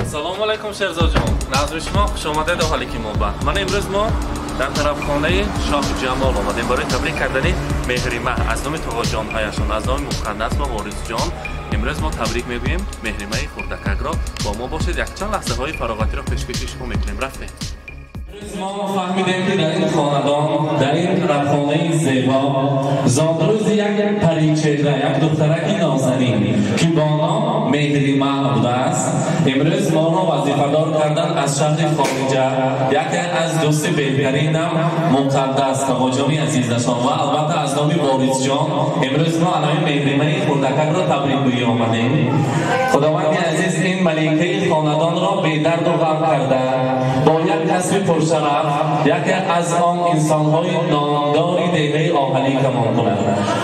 Ассалому алайкум, Шерзодҷон. Назми шумо, хуш омадед оҳалики мо ба. Мана имрӯз мо дар тарафхонаи Шоҳ Ҷамол омадем барои табрик кардани Меҳрима аз номи туғоҷонҳояшон, аз номи Муқаддас ва Ворисҷон. Имрӯз мо табрик мегӯем Меҳримаи хурдакакро. Бо мо бошед, якчанд лаҳзаҳои фароғатиро пешкаши шумо мекунем. Рафтем. Имрӯз мо фаҳмидем, ки дар ин хонадон, дар ин тарафхонаи зебо зодрӯзи як паричеҳра, як духтараки нозанин, ки бо ном Меҳрима будааст. Имрӯз моро вазифадор кардан аз шаҳри хориҷа яке аз дӯсти беҳтаринам Муқаддас тоғоҷони азизашон ва албатта аз номи Борисҷон имрӯз мо анаи Меҳримаи хурдакакро табрикгӯӣ омадем. Худованди азиз ин маликаи хонадонро бедарду ғам карда, бо як касби пуршараф яке аз он инсонҳои номдори деҳаи Оҳалӣ камон кунад.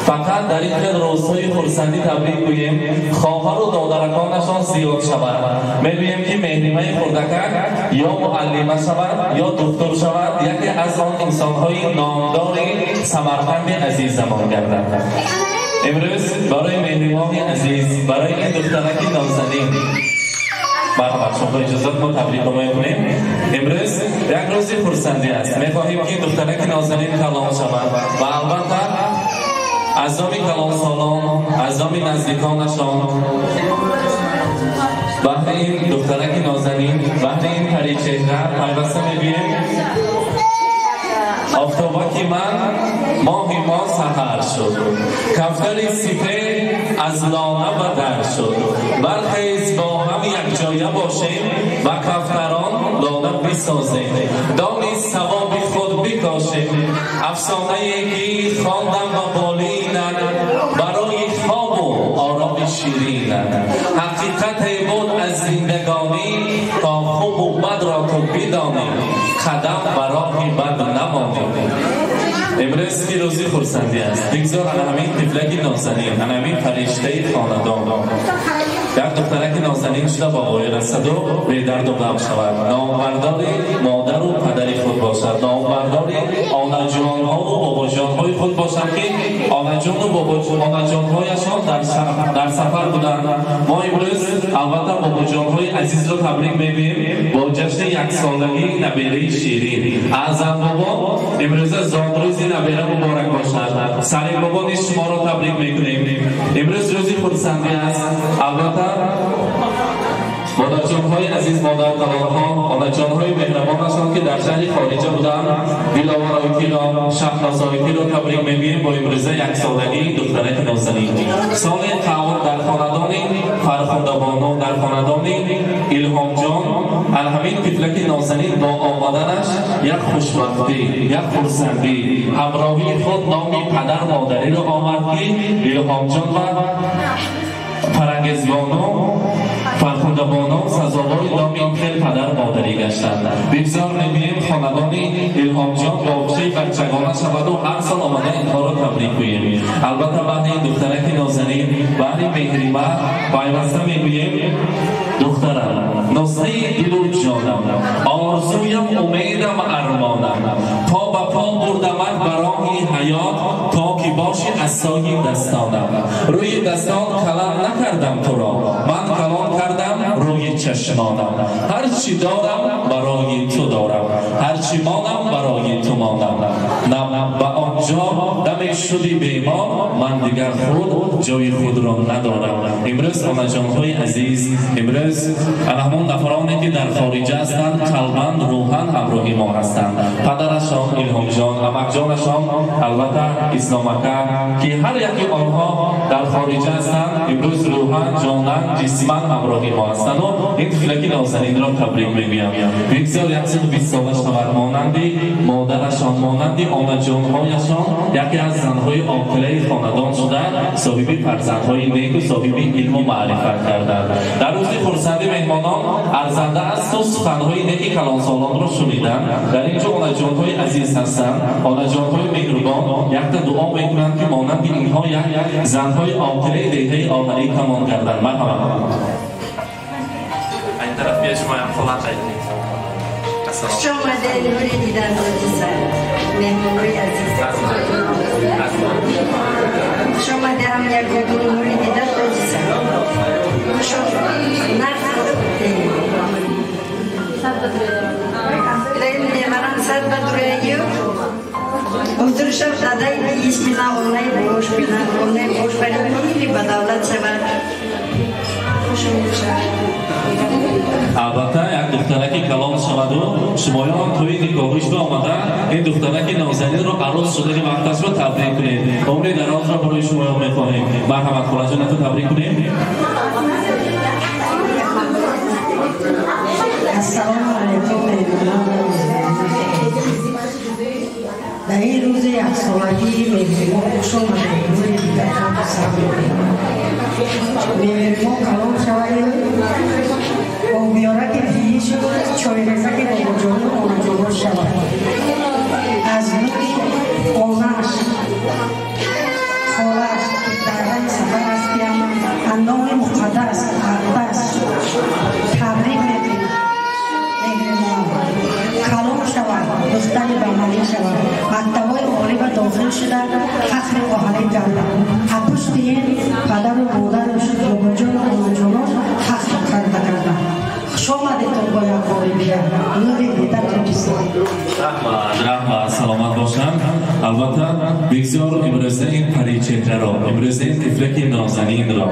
Фақат дар ин хел рӯзҳои хурсандӣ табрик гӯем, хоҳару додараконашон зиёд шавад. Мегӯем, ки Меҳримаи хурдакак ё муаллима шавад, ё духтур шавад, яке аз он инсонҳои номдори Самарқанди азизамон гардад. Имрӯз барои меҳримони азиз, барои ин духтараки нозанин, марҳамат, шумо бо иҷозат мо табрик мекунем. Имрӯз як рӯзи хурсандӣ аст. Мехоҳем, ки духтараки нозанин калон шавад ва албатта аз номи калонсолон, аз номи наздиконашон баҳри ин духтараки нозанин, баҳри ин паричеҳра пайваста мегӯем: офтобаки ман, моҳи мо саҳар шуд, кафтари сипеҳ аз лона ба дар шуд. Бархез, бо ҳам якҷоя бошем ва кафтарон лона бисозем, дони савоби худ бикошем. Афсонае ки хондам ба болинат, барои хобу ороми ширинат, ҳақиқате буд аз зиндагонӣ, то хубу бадро ту бидонӣ, қадам ба роҳи бад намонӣ. Имрӯз ки рӯзи хурсандӣ аст, бигзор ана ҳамин тифлаки нозанин, ана ҳамин фариштаи хонадон як духтараки нозанин шуда ба воя расаду бедарду ғам шавад, номбардори модару падари худ бошад, номбардори онаҷонҳову бобоҷонҳои худ бошад, ки онаҷону онаҷонҳояшон дар сафар буданд. Мо имрӯз албатта бобоҷонҳои азизро табрик мегӯем бо ҷашни яксолагии набераи ширин. Аъзам бобо, имрӯза зодрӯзи набера муборак бошад. Салим бобо низ шуморо табрик мекунем. Имрӯз рӯзи хурсандӣ аст. Албатта модарҷонҳои азиз, модаркалонҳо, онаҷонҳои меҳрабонашон, ки дар шаҳри хориҷа буданд, Диловар Ойтиро, Шаҳноз Ойтиро табрик мегӯем бо имрӯза яксолагии духтараки нозанин. Соли қабл дар хонадони Фархундабону, дар хонадони Илҳомҷон ҳамин тифлаки нозанин бо омаданаш як хушбахтӣ, як хурсандӣ ҳамроҳии худ номи падар модариро овард, ки Илҳомҷон ва Фарангезбону, Фархундабону сазовори номи ин хел падар модарӣ гаштанд. Бигзор, мебинем, хонадони Илҳомҷон боғчаи бачагона шаваду ҳар сол омада инҳоро табрик гӯем. Албатта баҳри ин духтараки нозанин, баҳри Меҳрима пайваста мегӯем: духтарам, нусхаи дилу ҷонам, орзуям, умедам, армонам, по ба по бурдамат ба роҳи ҳаёт, то ки боши асои дастонам. Рӯи дастон калам накардам туро, ман калон кардам рӯи чашмонам. Ҳар чӣ дорам, барои ту дорам, ҳар чӣ монам, барои ту монам. Ба он ҷо даме шуди бемор, ман дигар худ ҷои худро надорам. Имрӯз онаҷонҳои азиз, имрӯз ҳамон нафароне, ки дар хориҷа ҳастанд, қалбан, рӯҳан ҳамроҳи мо ҳастанд, падарашон Илҳомҷон, амакҷонашон албатта Исломака, ки ҳар яки онҳо дар хориҷа ҳастанд, имрӯз рӯҳан, ҷонан, ҷисман ҳамроҳи мо ҳастанду ин тифлаки нозанинро табрик мегӯям. Бигзор 120 сола шавад, монанди модарашон, монанди онаҷонҳояшон яке аз занҳои оқилаи хонадон шуда, соҳиби фарзандҳои неку соҳиби илму маърифат гардад. Дар рӯзи хурсандӣ меҳмонон арзанда асту суханҳои неки калонсолонро шунидан. Дар ин ҷо онаҷонҳои азиз ҳастанд, онаҷонҳои меҳрубон якта дуо мекунанд, ки монанди инҳо як занҳои оқилаи деҳаи Оҳарӣ камон гарданд. Марҳамат. Ин тараф бия, шумоям холат айдед. Хуш омадед, нури дидан азиза, меҳмонои азиз. Хуш омадед, ҳам як нури дидан азиза. Хуш нағз. духтараки калон шаваду шумоён тӯи никоҳишро омада ин духтараки нозанинро арӯс шудани вақташро табрик кунед. Умри дарозро барои шумоён мехоҳем. Марҳамат, холаҷонатро табрик кунем. Ассалому алайкум, меҳмонон. Дар ин рӯзи яксолагии Меҳримо хуш омадед. Нури дидатон писар мекунем. Меҳримо калон шавад, обиёраки пирӣ шуд, чойрезаки бобоҷону онаҷоно шавад. Аз нури онаш, холаш, ки дар роҳи сафар аст, аз номи муқаддас Ақдас табрик мекунем. Меҳримо калон шавад, духтари бамалӣ шавад, мактабҳои олӣ ба дохил шуда фахри оҳанӣ гардад. Аз пушти ин падару модараш, бобоҷону онаҷонош фахр карда карданд. Хуш омадедтон бо як бори дигар. Нури дидатон писар. Раҳмат, раҳмат, саломат бошанд. Албатта, бигзор имрӯза ин паричеҳраро, имрӯза ин тифлаки нозанинро,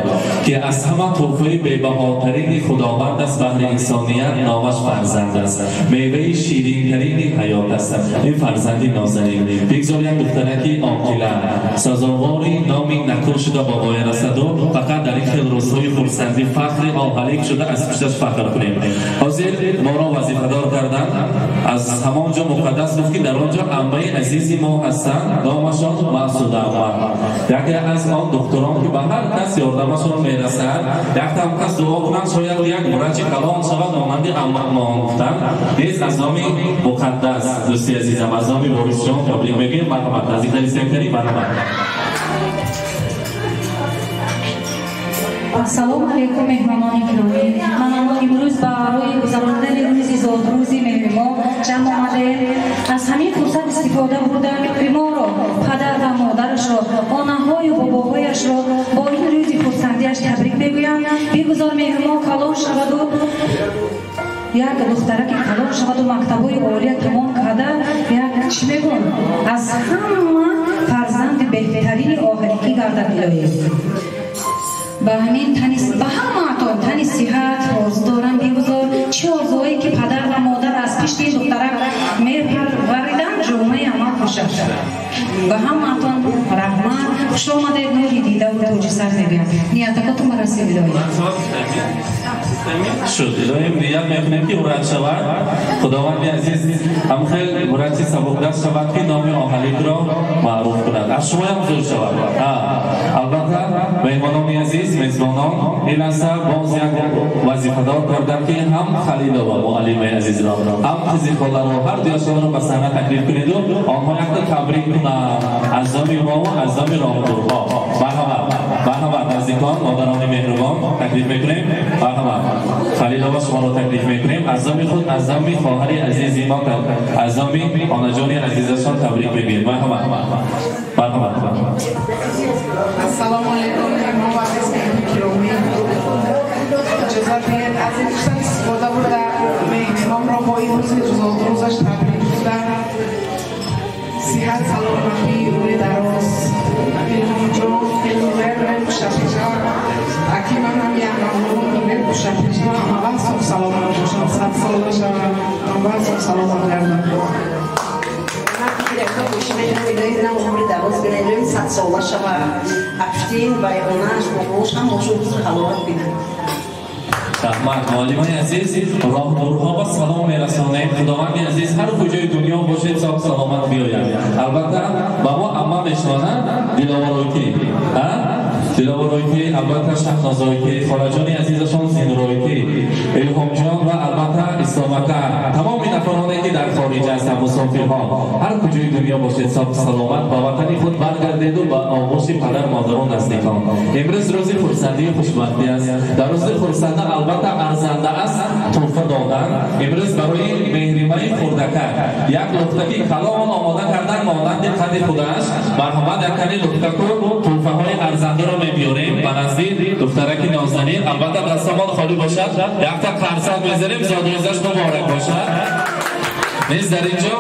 ки аз ҳама тӯҳфаи бебаҳотарини Худованд аст баҳри инсоният, номаш фарзанд аст, меваи ширинтарини ҳаёт аст ин фарзанди нозанин. Бигзор як духтараки оқила сазовори номи накӯ шуда ба воя расаду фақат дар ин хел рӯзҳои хурсандӣ фахри оҳалик шуда аз пушташ фахр кунем. Ҳозир моро вазифадор карданд, аз ҳамон ҷо муқаддас гуфт, ки дар он ҷо аммаи азизи мо ҳастанд, номашон Маъсуда амма, яке аз он духтурон, ки ба ҳар кас ёрдамашон мерасад. Яктам кас дуо кунанд, шояд як врачи калон шавад монанди аммамон гуфтанд. Низ аз номи муқаддас, дӯсти азизам, аз номи Борисҷон таблиғ мегӯем. Марҳамат, наздиктари сентари, марҳамат. Ассалому алайкум, меҳмонони гиромӣ. Ман имрӯз барои гузарондани рӯзи зодрӯзи Меҳримо ҷамъ омадаем. Аз ҳамин фурсат истифода бурда Меҳриморо, падар ва модарашро, онаҳою бобоҳояшро бо ин рӯзи хурсандиаш табрик мегӯям. Бигузор Меҳримо калон шаваду як духтараки калон шаваду мактабҳои олия тамом карда, як чӣ мегӯм, аз ҳама фарзанди беҳтарини оҳаликӣ гардад илоҳӣ. Ба ҳамин ба ҳамаатон тани сиҳат орзу дорам. Бигузор чӣ орзуҳое ки падар ва модар аз пишти ин духтарак мепарвариданд, ҷомаи амал пӯшад. Ба ҳамаатон раҳмат, хуш омадед, нури дидаву тоҷи сар мегӯям. Ниятакотон ба расид илоҳӣ. Шуд. Илоҳим ният мекунем, ки урад шавад. Худованди азиз ҳам хел урачи сабукдаст шавад, ки номи оҳаликро маъруф кунад. Аз шумоям зур шавад. Албатта, меҳмонони азиз, мезбонон, ин лаҳза боз як вазифадор кардам, ки ҳам Халилова муаллимаи азизро, ҳам қизи холаро, ҳар дуяшонро ба саҳна таклиф кунеду онҳо якта табрик кунанд аз номи мову аз номи роҳдурҳо. Марҳамат, марҳамат, наздикон, модарони меҳрубон, таклиф мекунем. Марҳамат, Халилова, шуморо таклиф мекунем аз номи худ, аз номи хоҳари азизи мо, аз номи онаҷони азизашон табрик мегӯем. Марҳамат, марҳамат. Ассалому алайкум, меҳмон ва азизони гиромӣ. Иҷозат диҳед аз ин фурсат истифода бурда меҳмонро бо ин рӯзи зодрӯзаш табрик гуфта, сиҳат, саломатӣ, умри дароз. Илҳомҷон, илмрем хушапеша, аки ман ҳам як мамнун хушапеша, ҳамавақт соҳ саломат бошам, садсола шавам, ҳамавақт соҳ саломат гардам. Умри дароз бинед, садсола шавад. Афштин ва онаш, бобош ҳам бошад, ҳаловат бинад. Раҳмат, муаллимони азиз, роҳдурҳо ба салом мерасонем. Худованди азиз ҳар куҷои дунё бошед, соҳ саломат биёяд. Албатта, ба мо амма мешаванд Диловоройки, Диловоройки, албатта Шаҳнозойки, холаҷони азизашон Зинуройки, Илҳомҷон ва албатта Исломака, тамоми нафароне ки дар хориҷ ҳастанд, мусофирҳо, ҳар куҷои дунё бошед, соҳ саломат ба ватани худ баргардеду ба оғӯши падар модарон наздикон. Имрӯз рӯзи хурсандию хушбахтӣ аст. Дар рӯзи хурсанда албатта арзанда аст тӯҳфа додан. Имрӯз барои Меҳримаи хурдакак як лухтаки калон омода кардан монанди қади худаш. Марҳамат, яккани лухтаку тӯҳфаҳои арзандаро мебиёрем ба назди духтараки нозанин. Албатта дастамон холӣ бошад, якта қарсак мезанем, зодрӯзаш муборак бошад. Низ дар инҷо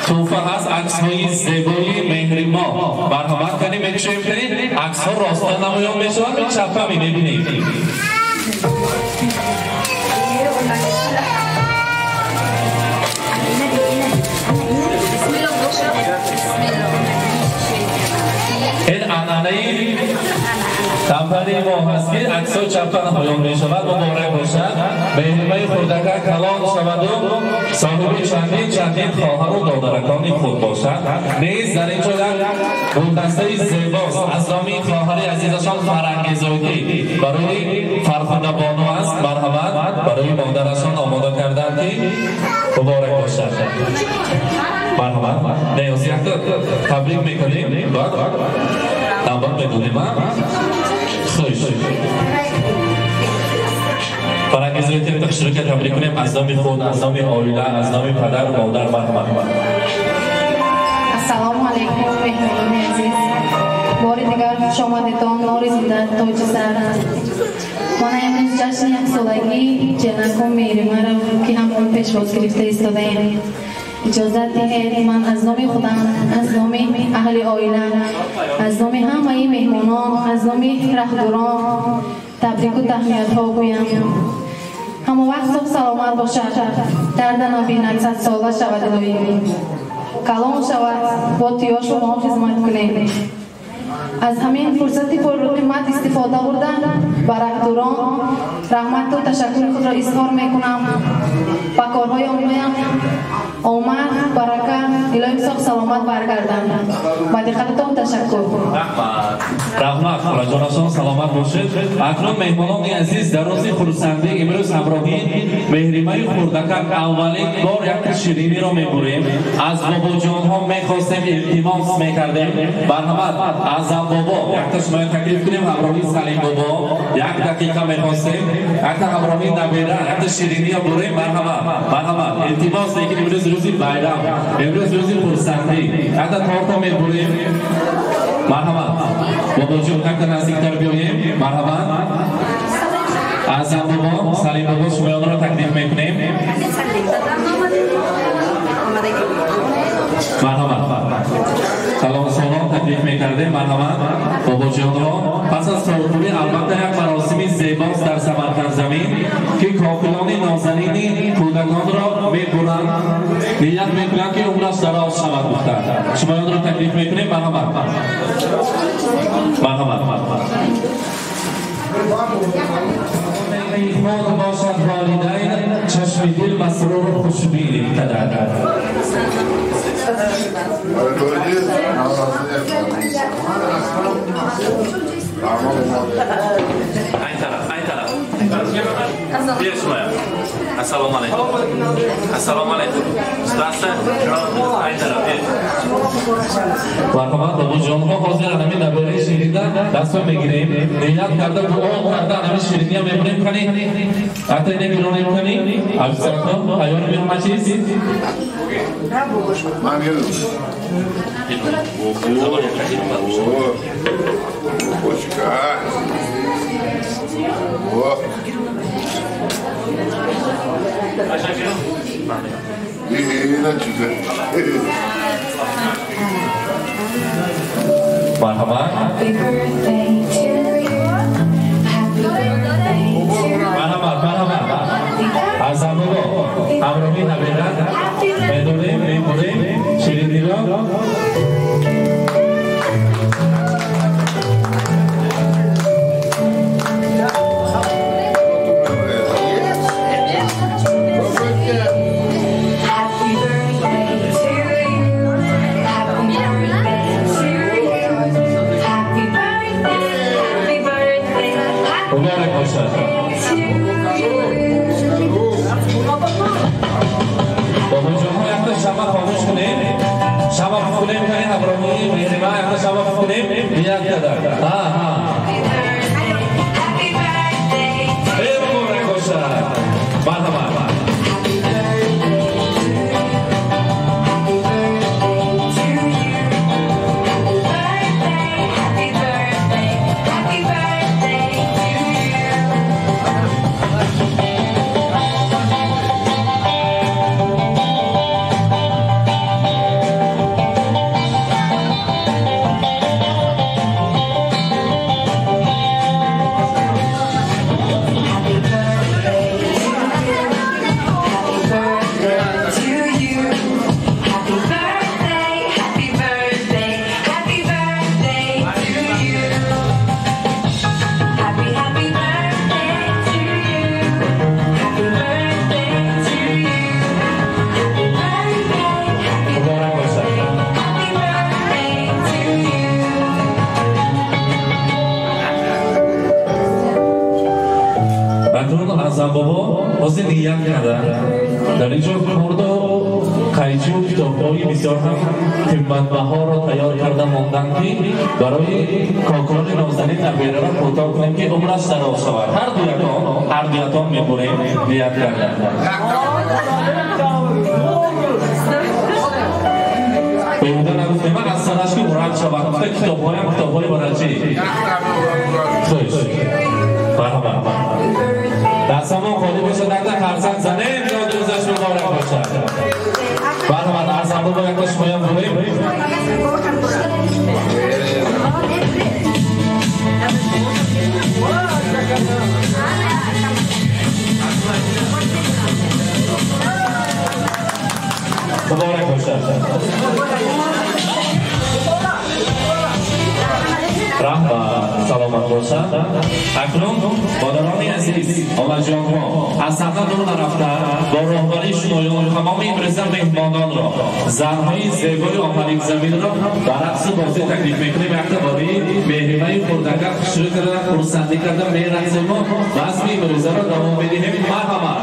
тӯҳфа ҳаст, аксҳои зебои Меҳримо. Марҳамат кани мекушоем, кани аксҳо роста намоён мешаванд, чапа мебинем. Ин анъанаи кампании мо ҳаст, ки аксҳои чапта намоён мешавад. Муборак бошад, меҳримаи хурдака калон шаваду соҳиби чандин чандин хоҳару додаракони худ бошад. Низ дар ин ҷо як гулдастаи зебост аз номи хоҳари азизашон Фарангезоидӣ барои Фархундабону аст. Марҳамат, барои модарашон омода карданд, ки муборак бошад. Марҳамат, неёз якта табрик мекунем, баъд навбат медодем. Хуш, Фарангезоидӣ, ширкат табрик кунем аз номи худ, аз номи оила, аз номи падару модар. Марҳамат. Ассалому алайкум, меҳмонони азиз, бори дигар хуш омадетон, нори зинда, тоҷи сар. Мана имрӯз ҷашни яксолагии ҷанакум Меҳримаро, ки ҳамон пешвоз гирифта истодаем. Иҷозат диҳед, ман аз номи худам, аз номи аҳли оила, аз номи ҳамаи меҳмонон, аз номи раҳдурон табрику таҳниятҳо гӯям. Ҳама вақт соҳ саломат бошад, дарда набинад, садсола шавад, илоҳӣ калон шавад, бо тиёшу мо хизмат кунем. Аз ҳамин фурсати пурқимат истифода бурда, ба раҳдурон раҳмату ташаккури худро изҳор мекунам. Ба корҳои онҳоям омад, барака, илоҳим соҳ саломат баргарданд. Ба диққататон ташаккур. Раҳмат, раҳмат, холаҷонашон, саломат бошед. Акнун, меҳмонони азиз, дар рӯзи хурсандӣ имрӯз ҳамроҳи меҳримаи хурдакак аввалин бор якта шириниро мебурем. Аз бобоҷонҳо мехостем, илтимос мекардем. Марҳамат, Аъзам бобо, якта шумоя таклиф кунем ҳамроҳи Салим бобо. Як дақиқа мехостем, якта ҳамроҳи набера якта шириниро бурем. Марҳамат, марҳамат, илтимос. Лекин имрӯз рӯзи байрам, имрӯз рӯзи хурсандӣ, якта торта мебурем. Марҳамат, бобоҷон, якта наздиктар биёем. Марҳамат, Аъзам бобо, Салим бобо, шумоёнро таклиф мекунем. Марҳамат, салом, таклиф мекардем. Марҳамат, бобоҷонро. Пас аз торхӯрӣ албатта як маросими зебост дар Самарқанд замин, ки кокилони нозанини кӯдаконро мебуранд, ният мекунанд, ки умраш дароз шавад гуфта. Шумоёнро таклиф мекунем. Марҳамат, марҳамат. Худ бошад волидайн, чашми дил масруру хушбин қадар. Айн тараф, айн тараф. Биё шумоя. Ассалому алайкум. Ассалому алайкум. Устаста, айн тараф, биё. Марҳамат, бобоҷонҳо, ҳозир ҳамин набераи ширида дастро мегирем. Ният карда, дуо карда, ҳамин шириния мебурем. Кани, ҳатто ине гиронем. Кани, официантҳо, тайёр ҳама чиз? Ман Бочка. О. Иначе. Марҳамат. Марҳамат, марҳамат. Аъзам бобо, ҳамроҳи набера медорем, мебурем шириниро. Муборак бошад. Бобоҷонҳо, якта шама хомӯш кунем, шама кунем. Кани, ҳамроҳи меҳрима якта шама кунем. Ният карда. Ҳа, ҳа. Э, муборак бошад. Марҳамат. Аъзам бобо ҳозир ният карда дар инҷо корду қайчиву китобҳои бисёр ҳам қиматбаҳоро тайёр карда монданд, ки барои кокони нозанин набераро кӯтоҳ кунем, ки умраш дароз шавад. Ҳар дуятон мебурем, ният карда. Беҳуда нагуфтем, аз сараш ки буранд шавад, гуфта китобҳоям китобҳои барачӣ. Хуш, марҳамат, дастамон холӣ бошад, якта қарсак занем, ёдрӯзаш муборак бошад. Марҳамат, Аъзам бобо, якта шумоям бурем. Муборак бошад. Раҳмат, саломат бошад. Акнун, модарони азиз, омаҷонҳо, аз саҳна дур нарафта, бо роҳбарии шумоён тамоми имрӯза меҳмононро, занҳои зебои офаринзаминро ба рақсу бозӣ таклиф мекунем. Якта бори меҳримаи хурдака хушрӯ карда, хурсандӣ карда мерақсему базми имрӯзаро давом медиҳем. Марҳамат.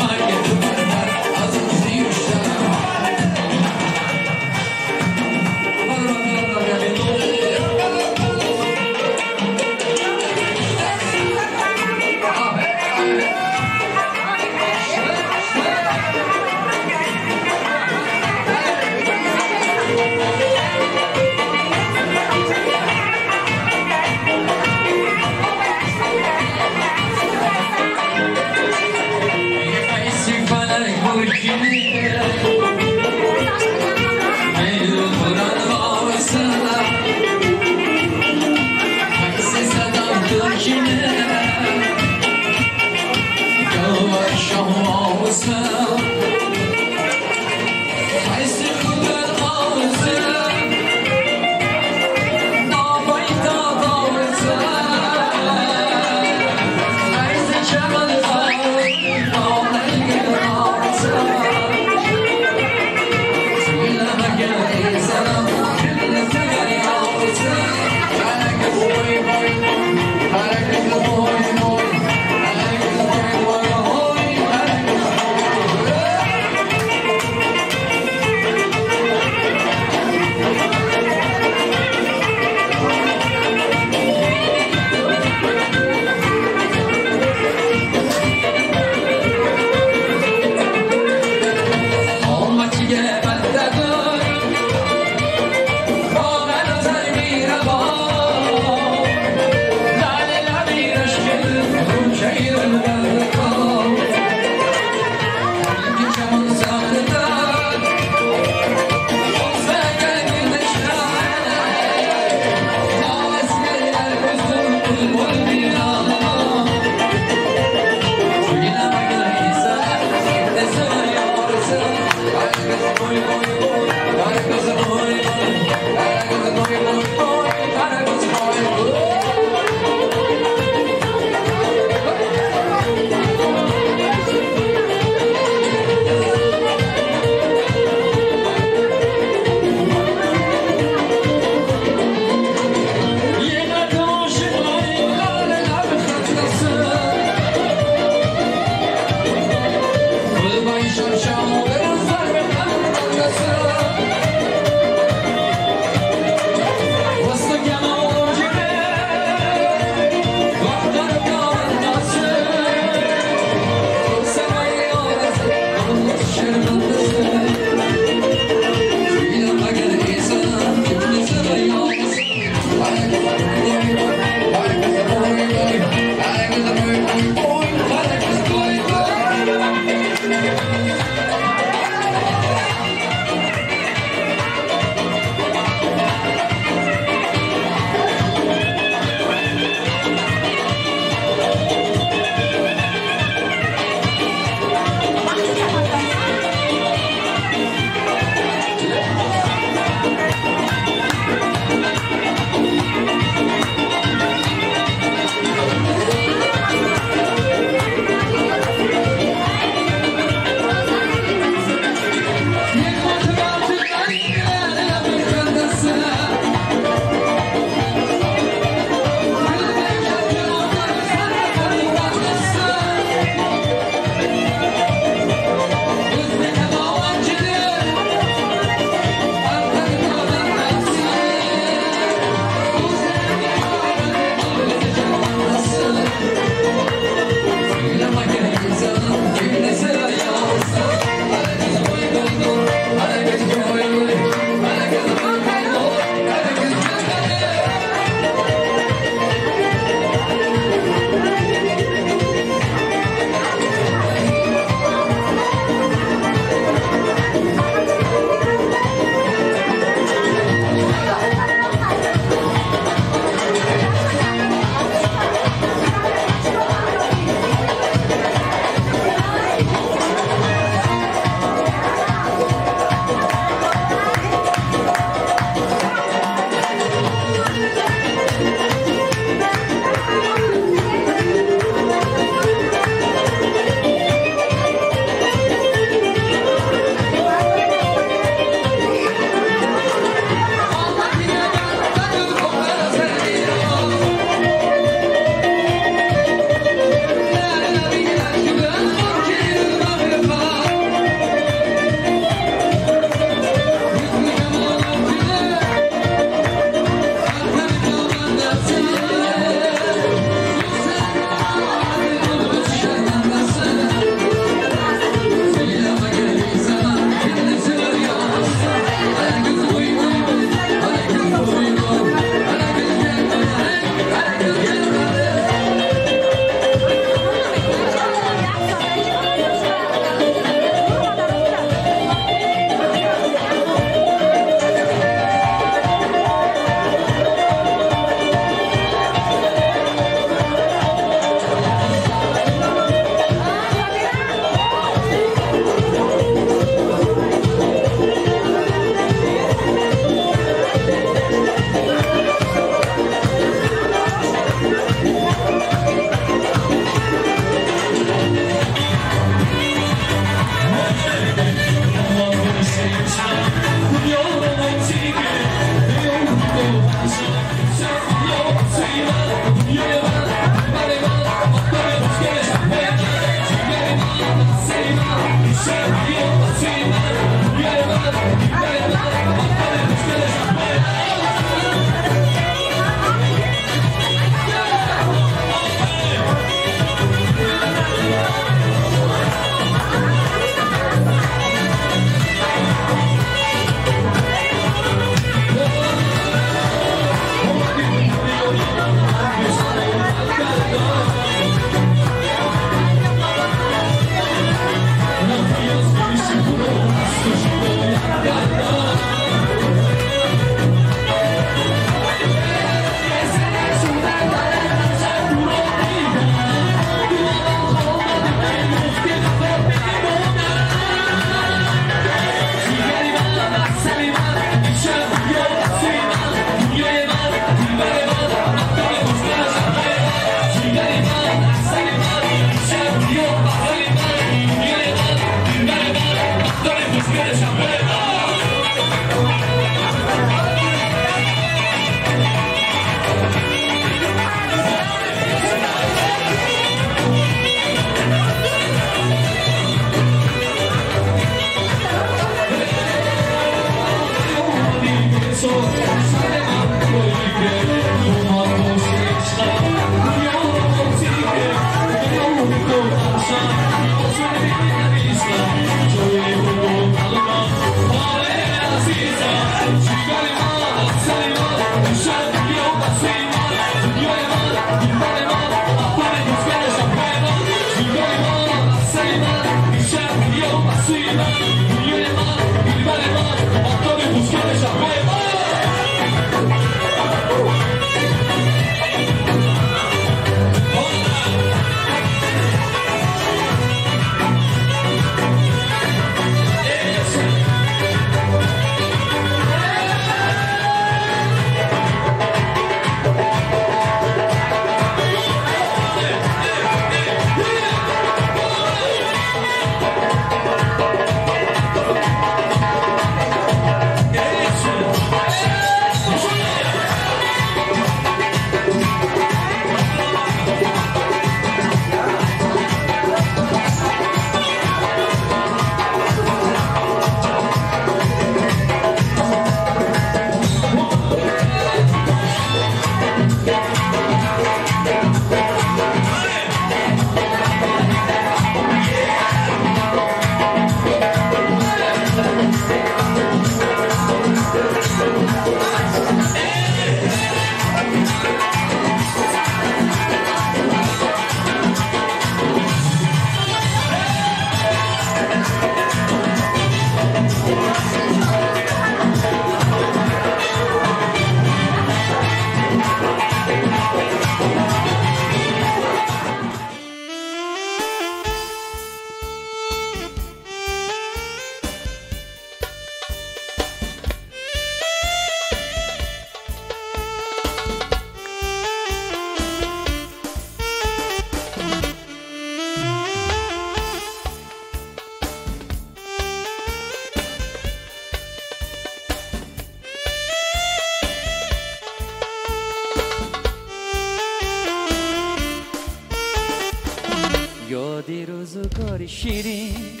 یاد روزگار شیرین،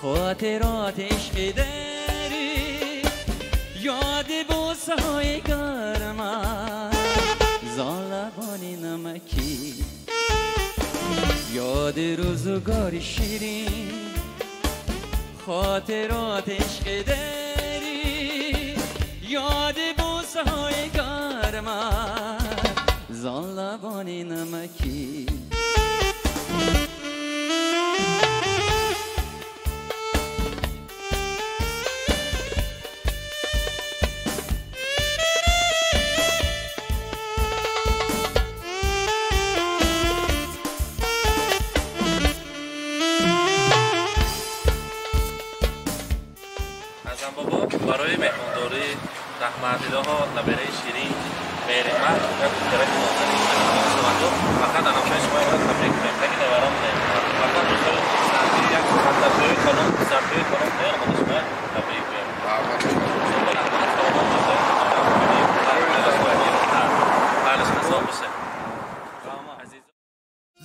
خاطرات عشق داری، یاد بوسه های گرمت زان لبان نمکی، یاد روزگار شیرین، خاطرات عشق داری، یاد بوسه های گرمت زان لبان نمکی. برای مهمانداری رحمت الله نبره شیرین مهرمه یک دخترک نازنین شوند و فقط انافه شما باید تبریک کنیم تگی نوران نه فقط روزهای سردی یک خندقهای کلون سردهای کلون نه آماده شما تبریک کنیم.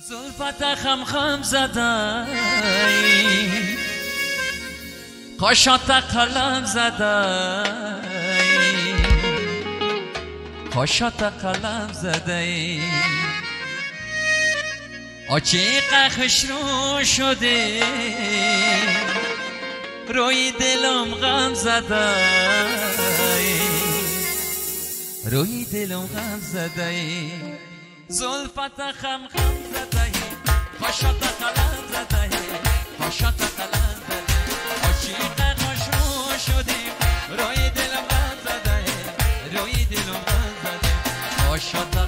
زلفت خم خم زده، قاشات قلم زده، قاشات قلم زده، آچیق خوش رو شده، روی دلم غم زده، روی دلم غم زده، زلفت خم خم زده، قاشات قلم زده، قاشات قلم زده، عاشق خوش رو شدیم، روی دلم غم زده، روی دلم غم زده، عاشق.